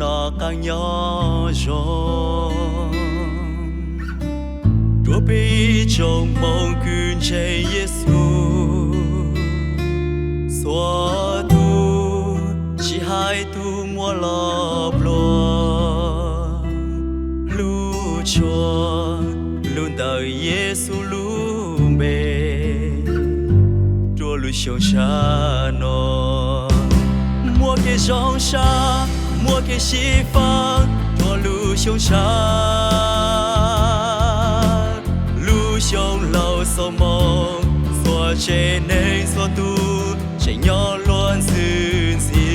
noj qab nyob zoo. Rua peb ib tsoom Hmoob kws ntseeg Yexus, txhua tug tsis hais tug muaj los pluag, hlub tshua lug ntawm Yexus lub npe. Rua lub xyoo tshav no muaj kev zoo sab, muaj kev xyiv fab rua lub xyoo tshav. Lub xyoo laug xoo moo, txhua tsev neeg txhua tug tseem nyob luag ntxhi ntxhi.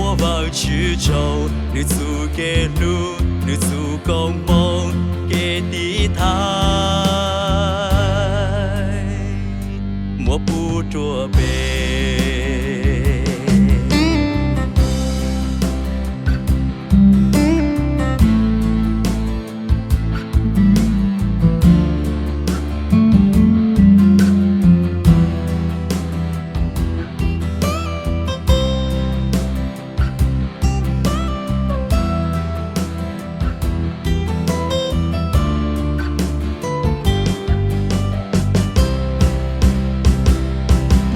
Ua Vaajtswv tsaug nwg txuj kev hlub, nwg txuj koob hmoov, kev tiv thaiv muab pub rua peb.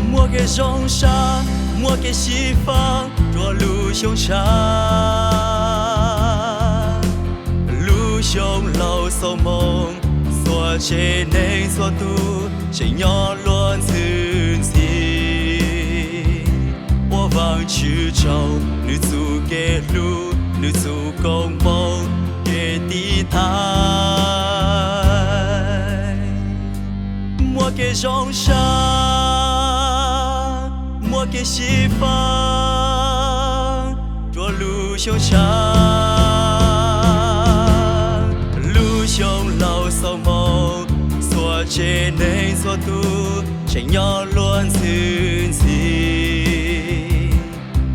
Muaj kev zoo sab, muaj kev xyiv fab rua lub xyoo tshav. Lub xyoo laug xoo moo, txhua tsev neeg txhua tug tseem nyob luag ntxhi ntxhi. Ua Vaajtswv tsaug nwg txuj kev hlub, nwg txuj koob hmoov, kev tiv thaiv muaj kev zoo sab, muaj kev xyiv fab rua lub xyoo tshav. Lub xyoo laug xoo moo, txhua tsev neeg txhua tug tseem nyob luag ntxhi ntxhi.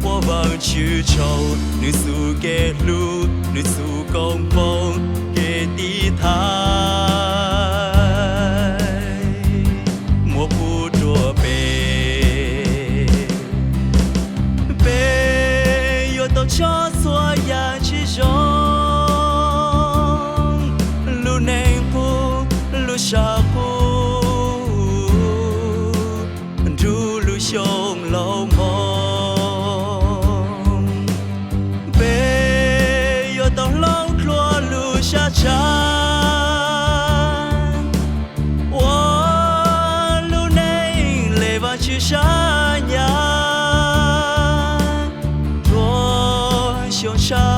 Ua Vaajtswv tsaug nwg txuj kev hlub, nwg txuj koob hmoov, kev tiv thaiv muab pub rua peb. Peb yuav tau tso txhua yaam tsi zoo, lub neej qub lub sab qub nrug lub xyoo laug moo. Peb yuav tau hloov dlua lub sab tshav, ua lub neej le Vaajtswv sab nyam rua xyoo tshav.